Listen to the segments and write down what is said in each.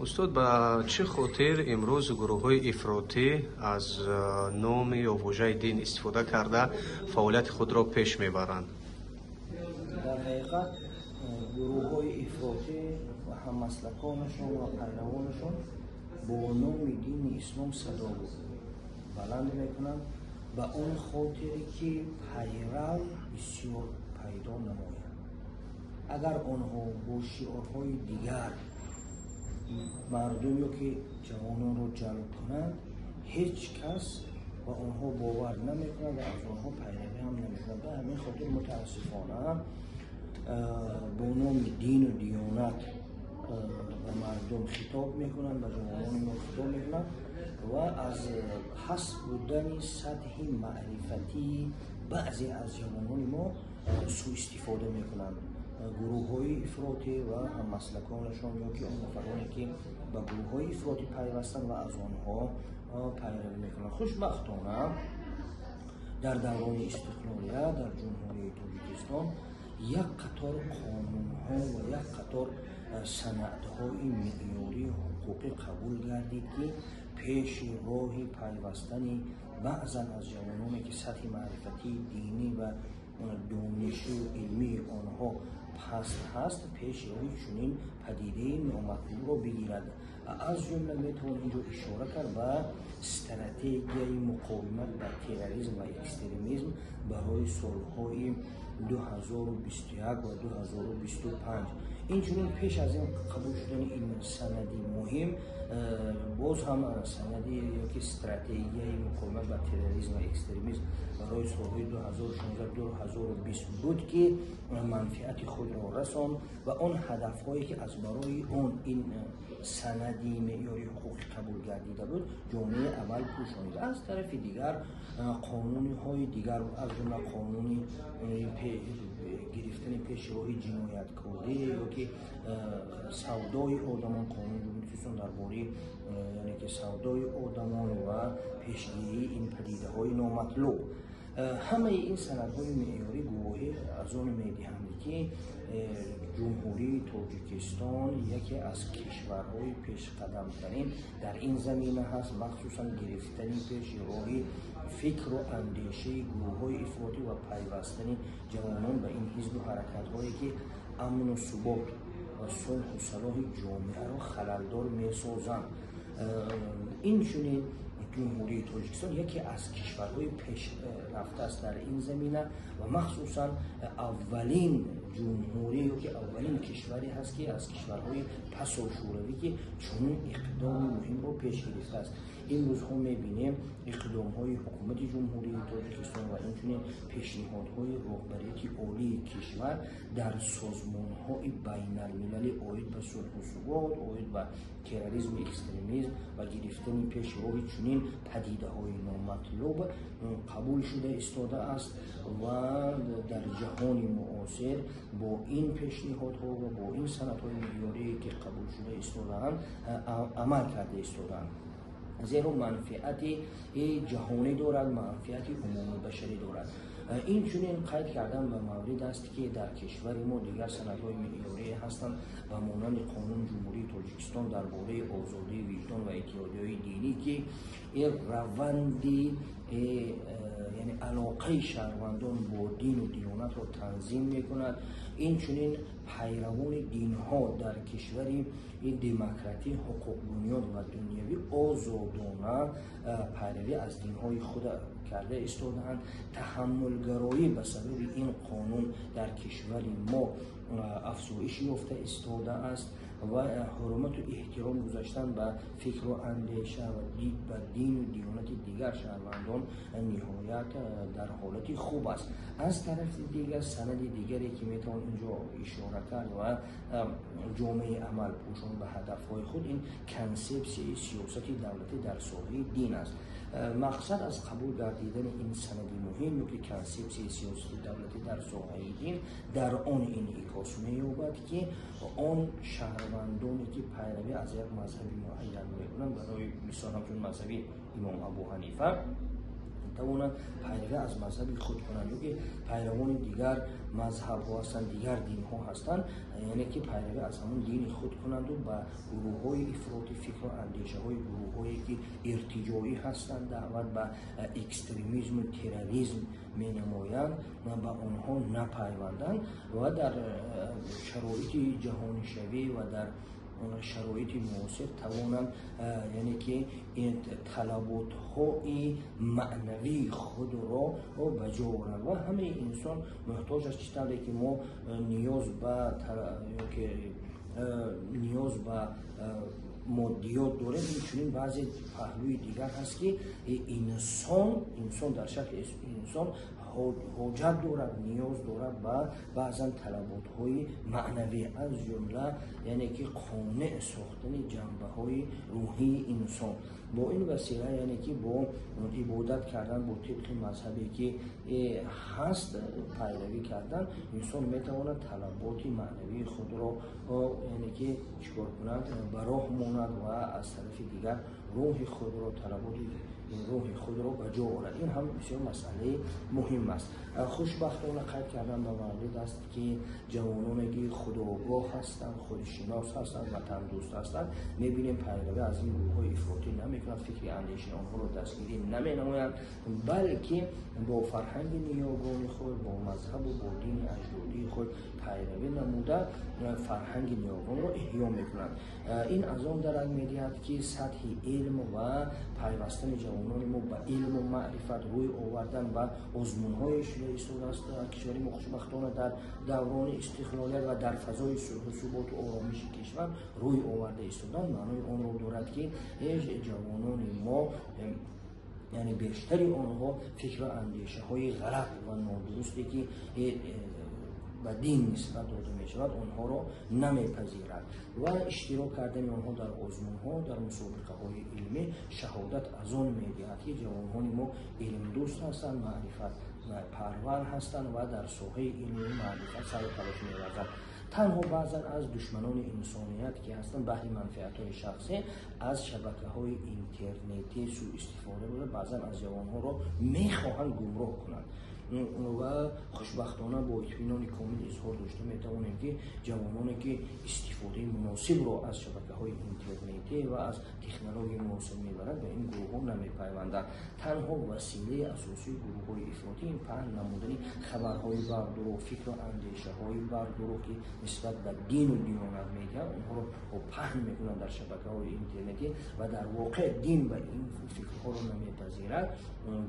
Устод, ба чӣ хотир имрӯз гурӯҳҳои ифротӣ аз номи ё вожаи дин истифода карда фаъолияти худро пеш мебаранд? Дар ҳақиқат, гурӯҳҳои ифротӣ ва ҳаммаслаконашон ва пайравонашон бо номи дини ислом садо баланд мекунанд, ба он хотире ки пайрав бисёр пайдо намоянд. Агар онҳо бо шиорҳои дигар мардум ё ки ҷавононро ҷалб кунанд, ҳеҷ кас ба онҳо бовар намекунад ва аз онҳо пайравӣ ҳам намекунад. Ба ҳамин хотир, мутаассифона, бо номи дину диёнат ба мардум хитоб мекунанд, ба ҷавонони мо хитоб мекунанд ва аз ҳаст будани сатҳи маърифатии баъзе аз ҷавонони мо сӯистифода мекунанд гурӯҳҳои ифротӣ ва ҳаммаслаконашон ё ки он нафароне, ки ба гурӯҳҳои ифротӣ пайвастанд ва аз онҳо пайравӣ мекунанд. Хушбахтона, дар даврони истиқлолият дар Ҷумҳурии Тоҷикистон як қатор қонунҳо ва як қатор санадҳои меъёрии ҳуқуқӣ қабул гардид, ки пеши роҳи пайвастани баъзан аз ҷавононе, ки сатҳи маърифатии динӣ ва донишу илмии онҳо паст ҳаст, пеши роҳи чунин падидаи номатлубро бигирад. Аз ҷумла метавон инҷо ишора кард ба стратегияи муқовимат ба терроризм ва экстремизм барои солҳои 2021 ва 2025. Инчунин, пеш аз ин қабул шудани ин санади муҳим, боз ҳам санади ёки стратегияи муқовимат ба терроризм ва экстремизм барои солҳои 2016-2020 буд, ки манфиати худро расонд ва он ҳадафҳое, ки аз барои он ин санади меъёри ҳуқуқӣ қабул гардида буд, ҷомеи амал пӯшонида. Аз тарафи дигар, қонунҳои дигар, аз ҷумла қонуни гирифтани пеши роҳи ҷинояткорӣ ё ки савдои одамон, Қонуни Ҷумҳурии Тоҷикистон дар бораи, яъне ки, савдои одамон ва пешгирии ин падидаҳои номатлуб, ҳамаи ин санадҳои меъёрӣ гувоҳӣ аз он медиҳанд, ки Ҷумҳурии Тоҷикистон яке аз кишварҳои пешқадамтарин дар ин замина ҳаст, махсусан гирифтани пеши роҳи фикру андешаи гурӯҳҳои ифротӣ ва пайвастани ҷавонон ба ин ҳизбу ҳаракатҳое, ки амну субот ва сулҳу салоҳи ҷомеаро халалдор месозанд. Инчунин, Ҷумҳурии Тоҷикистон яке аз кишварҳои пешрафтааст дар ин замина ва махсусан аввалин ҷумҳурӣ ё ки аввалин кишваре ҳаст, ки аз кишварҳои пасошӯравӣ, ки чунин иқдоми муҳимро пеш гирифтааст. Имрӯзҳо мебинем, иқдомҳои ҳукумати Ҷумҳурии Тоҷикистон ва инчунин пешниҳодҳои роҳбарияти олии кишвар дар созмонҳои байналмилалӣ оид ба сулҳу субот, оид ба терроризму экстремизм ва гирифтани пеши роҳи чунин падидаҳои номатлуб қабул шуда истодааст ва дар ҷаҳони муосир бо ин пешниҳодҳо ва бо ин санадҳои меъёрие, ки қабул шуда истодаанд, амал карда истодаанд, зеро манфиати ҷаҳонӣ дорад, манфиати умумибашарӣ дорад. Инчунин, қайд кардан ба маврид аст, ки дар кишвари мо дигар санадҳои меъёрие ҳастанд, ба монанди Қонуни Ҷумҳурии Тоҷикистон дар бораи озодии виҷдон ва иттиҳодиҳои динӣ, ки ин раванди, яъне алоқаи шаҳрвандон бо дину диёнатро танзим мекунад. Инчунин, пайравони динҳо дар кишвари демократӣ, ҳуқуқбунёд ва дунявӣ озодона пайравӣ аз динҳои худ карда истодаанд. Таҳаммулгароӣ ба сабаби ин қонун дар кишвари мо афзоиш ёфта истодааст ва ҳурмату эҳтиром гузаштан ба фикру андеша ва ба дину диёнати дигар шаҳрвандон ниҳоят дар ҳолати хуб аст. Аз тарафи дигар, санади дигаре, ки метавон инҷо ишора кард ва ҷомеи амал пӯшон ба ҳадафҳои худ, ин консепсияи сиёсати давлатӣ дар соҳаи дин аст. Мақсад аз қабул гардидани ин санади муҳим ё ки консепсияи сиёсати давлатӣ дар соҳаи дин дар он инъикос меёбад, ки он шаҳрвандоне, ки пайравӣ аз як мазҳаби муайян мекунанд, барои мисол, ҳамчун мазҳаби имом Абу Ҳанифа, Тавонанд пайравӣ аз мазҳаби худ кунанд, ё ки пайравони дигар мазҳабҳо ҳастанд, дигар динҳо ҳастанд, яъне ки пайравӣ аз ҳамон дини худ кунанду ба гурӯҳҳои ифроти фикру андешаҳои гурӯҳҳое ки иртиҷоӣ ҳастанд, даъват ба экстремизму терроризм менамоянд, ба онҳо напайванданд ва дар шароити ҷаҳонишавӣ ва дар шароити муосир тавонанд, яъне ки талаботҳои маънавии худро ба ҷо оранд. Ва ҳамаи инсон муҳтоҷ аст, чӣ тавре ки мо ниёз ба ёки ниёз ба моддиёт дорем, инчунин баъзе паҳлӯи дигар ҳаст, ки инсон дар шакли инсон ҳоҷат дорад, ниёз дорад ба баъзан талаботҳои маънавӣ, аз ҷумла яъне ки қонеъ сохтани ҷанбаҳои рӯҳии инсон. Бо ин васила, яъне ки бо ибодат кардан, бо тибқи мазҳабе ки ҳаст пайравӣ кардан, инсон метавонад талаботи маънавии худро, яъне ки чикор кунад, ба роҳ монад ва аз тарафи дигар рӯҳи худро, талаботи рӯҳи худро ба ҷо орад. Ин ҳам бисёр масъалаи муҳим аст. Хушбахтона қайд кардан ба маврид аст, ки ҷавононе ки худогоҳ ҳастанд, худшинос ҳастанд, ватандӯст ҳастанд, мебинем пайравӣ аз ин гурӯҳҳои ифротӣ намекунанд, фикри андешаи онҳоро дастгирӣ наменамоянд, балки бо фарҳанги ниёгони худ, бо мазҳабу бо дини аҷдодии худ пайравӣ намуда, фарҳанги ниёгонро эҳё мекунанд. Ин аз он дарак медиҳад, ки сатҳи илм ва пайвастани ҷавонони мо ба илму маърифат, рӯй овардан ба озмунҳое шуда истодааст. Кишвари мо хушбахтона дар даврони истиқлолият ва дар фазои сулҳу суботу оромиши кишвар рӯй оварда истодан маънои онро дорад, ки ҳеҷ ҷавонони мо, яъне бештари онҳо, фикру андешаҳои ғалат ва нодурусте ки ба дин нисбат дода мешавад, онҳоро намепазирад ва иштирок кардани онҳо дар озмунҳо, дар мусобиқаҳои илмӣ шаҳодат аз он медиҳад, ки ҷавонҳои мо илмдӯст ҳастанд, маърифатпарвар ҳастанд ва дар соҳаи илму маърифат саъю талош меварзанд. Танҳо баъзан аз душманони инсоният ки ҳастанд, баҳри манфиатҳои шахсӣ аз шабакаҳои интернетӣ сӯистифода бурда, баъзан аз ҷавонҳоро мехоҳанд гумроҳ кунанд. Ва хушбахтона бо итминони комил изҳор дошта метавонем, ки ҷавононе ки истифодаи муносибро аз шабакаҳои интернетӣ ва аз технологияи муосир мебаранд, ба ин гурӯҳҳо намепайванданд. Танҳо василаи асосии гурӯҳҳои ифротӣ ин паҳн намудани хабарҳои бардурӯғ, фикру андешаҳои бардурӯғ, ки нисбат ба дину диёнат медиҳанд, онҳоро паҳн мекунанд дар шабакаҳои интернетӣ ва дар воқеъ дин ба ин фикрҳоро намепазирад.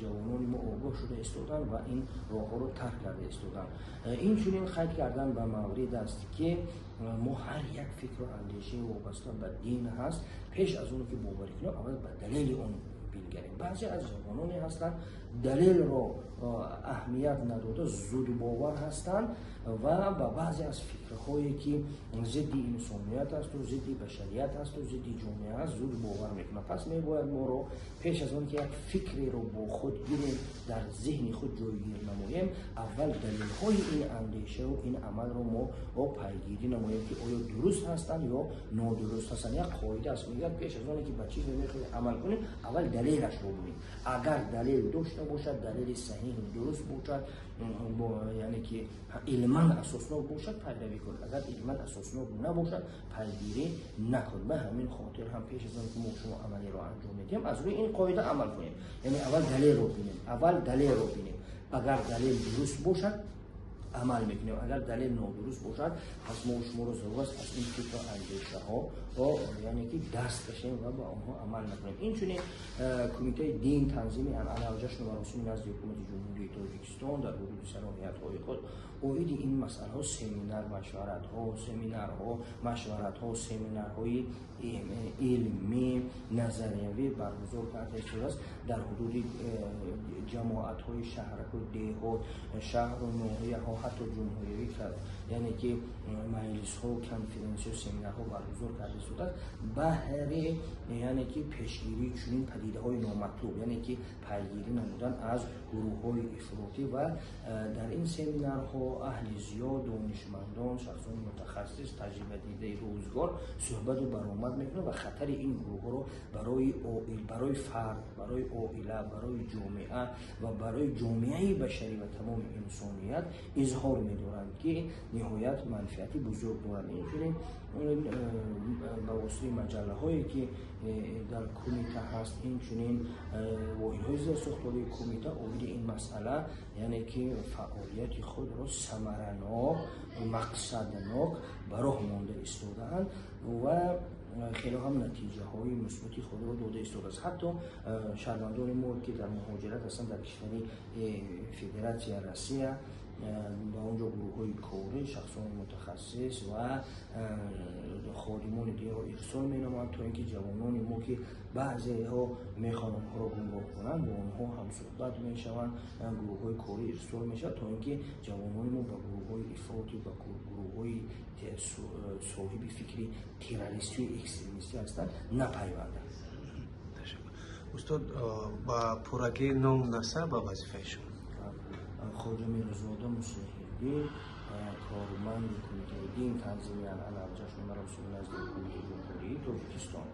Ҷавонони мо огоҳ шуда истоданд ва ин роҳҳоро тарк карда истоданд. Инчунин қайд кардан ба маврид аст, ки мо ҳар як фикру андешаи вобаста ба дин ҳаст, пеш аз оне ки боварӣ кунем, аввал ба далели он бингарем. Баъзе аз ҷавононе ҳастанд, далелро аҳамият надода, зудбовар ҳастанд ва ба баъзе аз фикрҳое ки зидди инсоният асту зидди башарият асту зидди ҷомеа аст, зуд бовар мекунанд. Пас мебояд моро пеш аз он ки як фикреро бо худ гирем, дар зеҳни худ ҷойгир намоем, аввал далелҳои ин андешаву ин амалро мо пайгирӣ намоем, ки оё дуруст ҳастанд ё нодуруст ҳастанд. Як қоида аст, мегӯяд, пеш аз оне ки ба чизе мехоҳӣ амал кунем, аввал далелашро бубинем. Агар далел дошта бошад, далели саҳиҳу дуруст бошад, яъне ки илман асоснок бошад, пайравӣ кун. Агар илман асоснок набошад, пайгирӣ накун. Ба ҳамин хотир ҳам пеш аз он ки мо шумо амалиро анҷом медиҳем, аз рӯи ин қоида амал кунем, яъне аввал далелро бинем, аввал далелро бинем. Агар далел дуруст бошад, амал мекунем, агар далел нодуруст бошад, пас мо шуморо зарур аст аз ин фикру андешаҳо, яъне ки даст кашем ва ба онҳо амал накунем. Инчунин Кумитаи дин, танзими анъана ва ҷашну маросими назди Ҳукумати Ҷумҳурии Тоҷикистон дар ҳудуди салоҳиятҳои худ оиди ин масъалаҳо семинар, машваратҳо, семинарҳо, машваратҳо, семинарҳои илмӣ, назариявӣ баргузор карда истодааст. Дар ҳудуди ҷамоатҳои шаҳраку деҳот, шаҳру ноҳияҳо, ҳатто ҷумҳуриявӣ, Яъне ки маҷлисҳо, конференсиё, семинарҳо баргузор карда истодааст баҳри, яъне ки, пешгирии чунин падидаҳои номатлуб, яъне ки пайгирӣ намудан аз гурӯҳҳои ифротӣ. Ва дар ин семинарҳо аҳли зиёд, донишмандон, шахсони мутахассис, таҷрибадидаи рӯзгор суҳбату баромад мекунанд ва хатари ин гурӯҳҳоро барои фард, барои оила, барои ҷомеа ва барои ҷомеаи башарӣ ва тамоми инсоният изҳор медоранд, ки ниҳоят манфиати бузург доранд. Инчунин ба воситаи маҷаллаҳое, ки дар кумита ҳаст, инчунин воҳидҳои зерсохтории кумита оиди ин масъала, яъне ки, фаъолияти худро самаранок, мақсаднок ба роҳ монда истодаанд ва хеле ҳам натиҷаҳои мусбати худро дода истодааст. Ҳатто шаҳрвандони мо, ки дар муҳоҷират ҳастанд дар кишвари Федератсияи Россия, ба он ҷо гурӯҳҳои корӣ, шахсони мутахассис ва ходимони динро ирсол менамоянд, то ин ки ҷавонони мо, ки баъзеҳо мехоҳанд онҳоро гумроҳ кунанд, бо онҳо ҳамсӯҳбат мешаванд, гурӯҳҳои корӣ ирсол мешавад, то ин ки ҷавонони мо ба гурӯҳҳои ифротӣ, ба гурӯҳҳои соҳиби фикри террористию экстремистӣ ҳастанд, напайванданд. Устод, ба пуррагӣ ном, насаб ва вазифаи шумо? Хоҷа Мирзода Муслиҳиддин, корманди Кумитаи дин, танзими анъана ва ҷашну маросими назди Ҳукумати Ҷумҳурии Тоҷикистон.